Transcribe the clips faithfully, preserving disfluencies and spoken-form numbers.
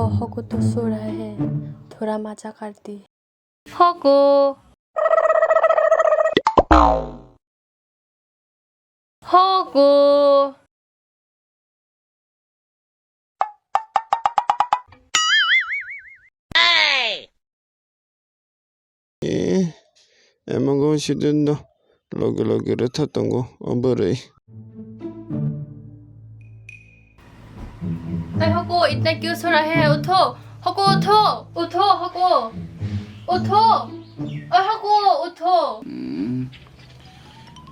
Hoko to so raha hai, thoda maja kar di. Hoko. Hoko. Eh, emang gong sidin do. Loge loge rwtha tongo o bwrwi. Oi hoko, itna kyu sora hai, utho. Hoko, utho. Utho, hoko. Utho. Oi hoko, utho. Hmm.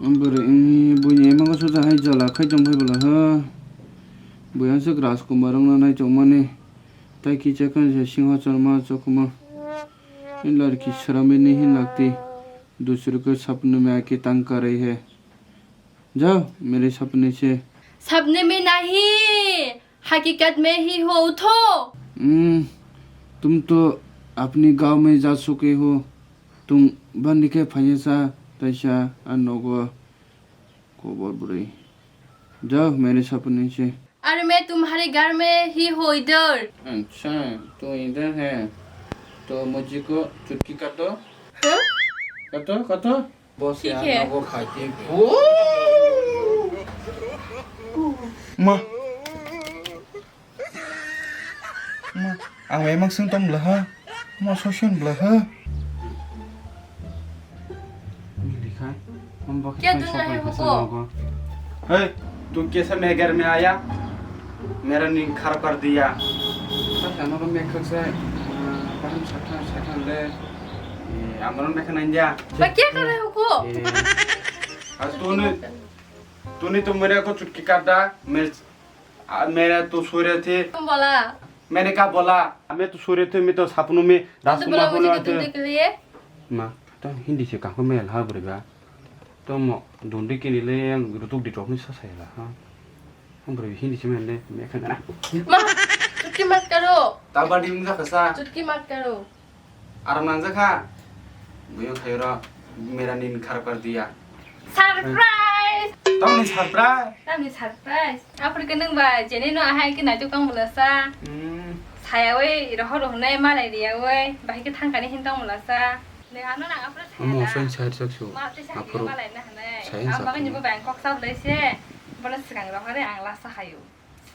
O bwrwi, hmm, buini emang gong suja hai jala khai tong phai bwla ha. Buiya se Rajkumar wngna nai tongmani. Tai kicha khan se singha chorma chokma. Larki sramini hin lagti. Dusro ko sapne mein aake tang kar rahi hai. Jao, mere sapne se. Sapne mein nahi, hakikat mein hi ho, utho. Hmm, tum to apni gaon mein ja chuke ho. Tum bandi ke phaiya sa, taisa a nogo. Khobor bwrwi. Jao, mere sapne se. Are main tumhare ghar mein hi ho idhar? Acha, tu idhar hai. To mujhe ko chutki kaat do. Huh? Kaat do, kaat do. Boss ya, thik hai. Nogo khai thik hai. Ma. Ma, ang bai mak sung tong bwla ha. Ma, sosion bwla ha. Mili khai. Kya dun rahe ho ko? Hey, tu kaise mere ghar mein aaya? Mera neend kharab kar diya. Sa sa no me khak se. Param satha satha le. Amron me khana india. Ba kya kar rahe ho ko? Aur tune, tune to mere ko chutki kaat da. Mere आ, मेरा तो सूर्य थे। तुम बोला। मैंने क्या बोला? मैं तो सूर्य थे, मैं तो सपनों में तो राजकुमार बोला होने मुझे वाले तुम थे। देख लिए। Ma, to Hindi se kako mel ha bwrwi ba. To mo dundi kini le yang rutuk di tok ni sa sai la ha. Ang bwrwi Hindi se mel le me khana. Ma, चुटकी मत करो। Tabadi wng jakha sa. चुटकी मत करो। Aram nangjak kha. Buino khairo mera neend kharab kar diya. Surprise! Tamni surprise? Tamni surprise? Aphuru khe nwng ba Jenny no ahai khe naitok tong bwla sa. Hmm. Sayawi rohor rohornai malai riyawi bahai khe thangkani hin tong bwla sa. Nwng ano nang aphuru saya. Omo da. Oson sai sak su. Ma tei sa aphuru malai na hanai. Saya ang sak bagwi su. Ni bo bang kok sa bwlai se. Bono swkang rohor ang lasa hayu.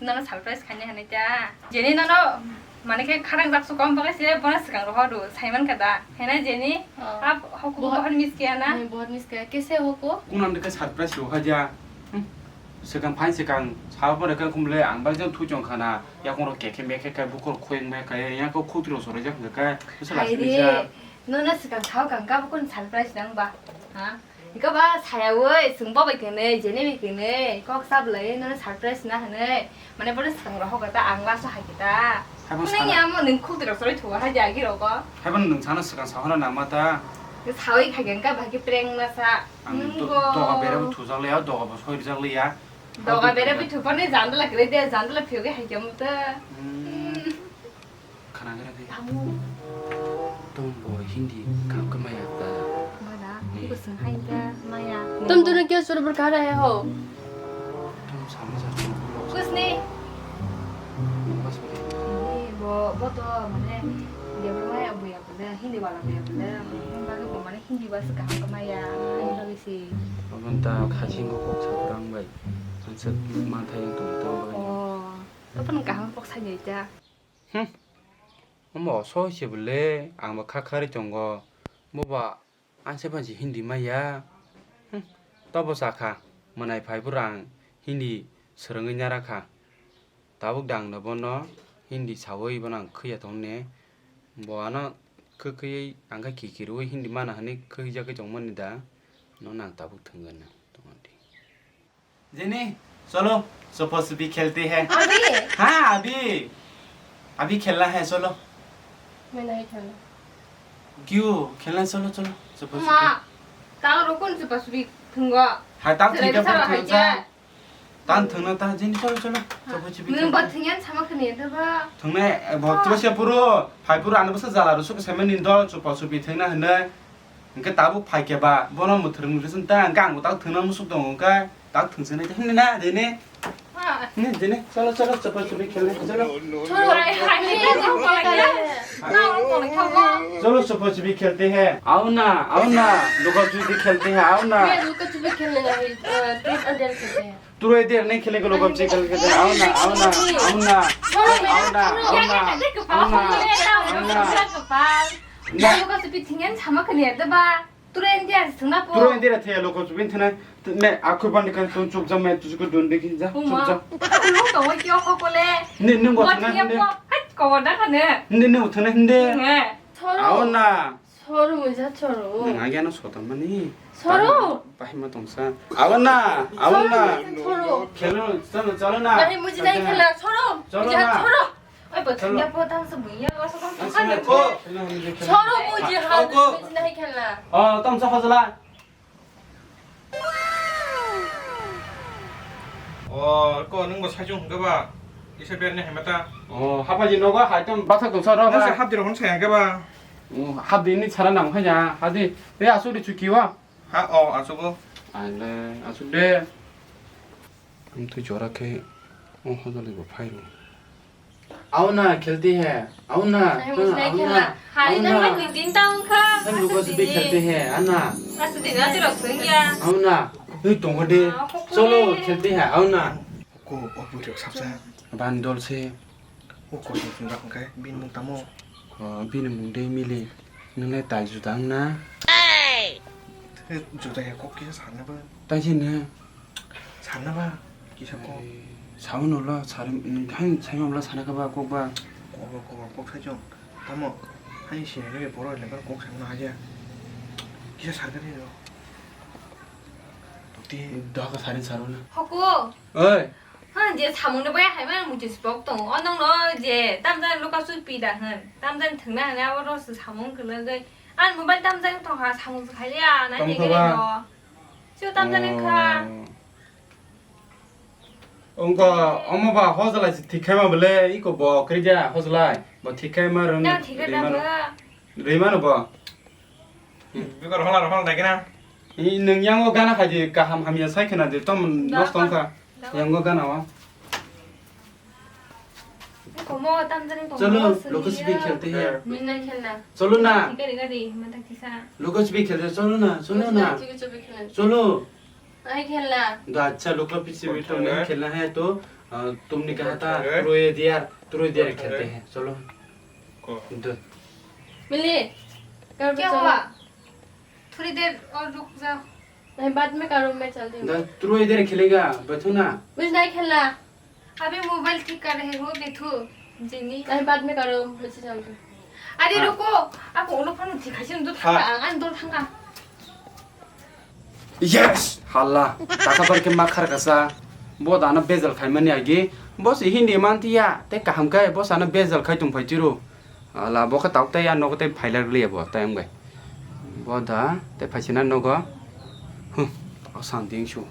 Nono surprise khaina hinwi ta. Jenny nono, mane khe kharang jak su kom bagwi se bono swkang rohor du, saiman kha da. Hena Jenny, oh. Ap hoko bohor miss kiya na? Hmm, bohor miss kiya. Kaise hoko? Kunam de khe surprise roha ja. Hmm. Swkang phain swkang, sao pore khe khumle ang bai jang thu chong khana. Yakung ro kekhe mekhe khe bukur khoyeng me khe yang ko khutro sore jak khe. Hai re. Nono swkang sao kang ka bukun surprise nang ba. Ha? Iko ba sayawi, swngbo bai kwnwi, Jenny bai kwnwi, kok sa bwlai, nono surprise na hwnwi, mane bono swkang rohor khe ta, ang lasa hai khe ta. Haibo nini sana amo nwng khuk dirok chorwi thugo hai di agi rogo. Haibo nwng sana swkang sahana nangma ta. Sawi khai khe wngkha bahai khe prank na sa. Ang do-, nwng bo doga bera bo thujak liya, doga bo soi rijak liya. Doga bera bo thupani jandala kwrwi de, jandala phiyogwi hai khe muta. Hmm. Khana gra de. Tamu. Tum bo Hindi kam ka maya ta. Mada, eh. Ibu sung hai ta maya. तुम दोनों क्यों सुरबुर कर रहे हो? Tum sama sa tum. कुछ नहीं। Bas bas. Ini bo, bo to mane dia bermaya abu ya bela, Hindi wala abu ya bela. Bagi bo mane Hindi bahasa kaham ka maya. Ini bagi si. Abang ta khasing kok sabrang bai. Sansat mantai yang tum tum bai. Oh, apa nang kaham kok saja ja. Hmm. Omo osoi se bwle, ang bo kha kharwi tongo. Bo ba anse phansi Hindi maya. Hmm. Tobo sakha, mwnai phai phuru ang Hindi swrwngwi nara kha. Tabuk dang no bono Hindi sawi bono ang khwiya tong ne. Bo ano khwkhwiwi ang khe khikhirwi Hindi mana hwnwi khwijakgwi tongmani da. Nono ang tabuk thwngwi na tongmani. Jenny, चलो, छुपा छुपी खेलते हैं। अभी? हाँ, अभी। अभी खेलना है, चलो। मैं नहीं खेलूँ। क्यों? खेलना है, चलो, चलो, छुपा छुपी। माँ, ताऊ रुको न, छुपा छुपी खेलूँगा। हाँ, ताऊ ठीक है, फिर खेलूँगा। ताऊ थंगना, ताऊ जेनी, चलो, चलो, छुपा छुपी खेलते हैं। नों बा थंगना सामा खनिया दबा। थंगना, बहुत तो से पुरो, भाई पुरो आने बस जाला रुसो के समय निंदो, छुपा छुपी थंगना है ना। Hwnkhe tabuk phai khe ba, bono mwthwrwng rwsong ta, hwnkhe ang bo tak thwngna musuk tongo, hwnkhe tak thwngsa nai ta hwnwi na, de ne? Ha. Ne, de ne? Cholo, cholo, chopor chopor khelnai, cholo. Cholo, hai, hai, hai. Cholo, chupachuphi khelte hain. Aao na, aao na. Luka chupi khelte hain, aao na. ये लुका छुपी खेलने नहीं, अ, ट्रूथ और डेयर खेलते हैं। Truth or dare nahi khelenge, luka chupi khelte hain. Aao na, aao na, aao na. Aao na, aao na, aao na. लुका छुपी थिंगन छमा खनिया दबा। Truth or dare thangna po. Truth or dare thaya luka chupi thangna. Me, aku bandi kan tu chupjak me, tu chukudun dekhi ja, chupjak. Aku lu to wai kyo ko kole. Ni, nung bo thangna hinde. Ko bo da khane. Ni, nung thangna hinde. Aao na. Soro mui ja soro. Nang agi ano sotam mani. Soro. Bahai ma tongsa. Aao na, aao na. Soro. Khelo, chalo, chalo na. Nahi mujhe nahi khelna. Soro. Chalo na. Soro. Oi, bo thangya po tang sa buya, o sa tang sa. Soro mujhe ha, mujhe nahi khelna. O, tong sa hojla. O, ko nung bo saichung hwnkhe ba? Kisa berni hai mata. O, hapaji nogo hai tong bathak tongsa ro ba. Nasa hapdi rok hwn sai hwnkhe ba? O, hapdi ni sara nang hai ya. Hadi, te asuk di chuki wa. Ha, o, asuk o. Ai le, asuk de. Ang tu jora khe, o, hodali bo phai ro. Aao na, khelte hain. Aao na. Nahi mujhe nahi khelna. Hari na mai din ta ungkha. Sam luka chupi khelte hain, aao na. Asu din na tiro sungya. Aao na. Nui tongo de. Cholo, khelte hain, aao na. Ko, o bwrwi rok sapsa. Bandol se. O ko sung sung rak hwnkhe, bini mung tamo? O, bini mung de Mili. Nung le tai juda wng na? Juda ya kok kisa sana ba. Tai se na? Sana ba. Kisa kok. Sao no lo, sari, nung hai sai ma bla sana ka ba kok ba. Kok ba, kok ba, kok sai chong. Tamo, hai sini ni boro le kok sai ma haja. Kisa sar ka ni lo. Tuti. Doha ka sarin saro na. Hoko. Oi. Ha, je samung no baya hai ma muti spok tong. O nong no je tam jani luka chupi da hwn. Tam jani thwngna hwn abo ro samung kwlwgwi. An mobile tam jani tong ha samung khai ya na. Tong ne kha ba? Gele no. Sio tam jani kha. Ongko omo ba hojlai se thik khai ma bole iko bo kri ja hojlai. Bo thik khai ma rwng. Na thik khai da ba. Rwi mano bo. Bikor hola hola dai kena. Nwng yango gana khaidi kaham hamya sai khna di tom nosto wngkha. Yango gana o. Cholo, luka chupi khelte hain. Cholo na. Luka chupi khelte, cholo na, cholo na. Cholo. Da acha luka chupi to nahi khelna hai to, tumne kaha tha, truth or dare, truth or dare khelte hain. Cholo. Mili, kya hua? थोड़ी देर और रुक जाओ। नहीं, बाद में करो, मैं चलती हूँ। Truth or dare khelega, baithu na. मुझे नहीं खेलना। अभी मोबाइल ठीक कर रहे हो, देखो, जिनी। नहीं, बाद में करो, मुझे चलती हूँ। अरे रुको, आप उन लोग फोन ठीक है, उन दो थंगा, आंगा, उन दो Thanga. Yes! Hala, taka bar khe ma khar kasa. Bo dana bejal khai mani agi. Bo se hindi mantiya, te kaham khai, bo sana bejal khai tong phai chiro. Ala bo khe tok tei ya nogo tei phailak liya bo tei wngbai. Bo da tei phaisina nogo. Huh, o sang ding su.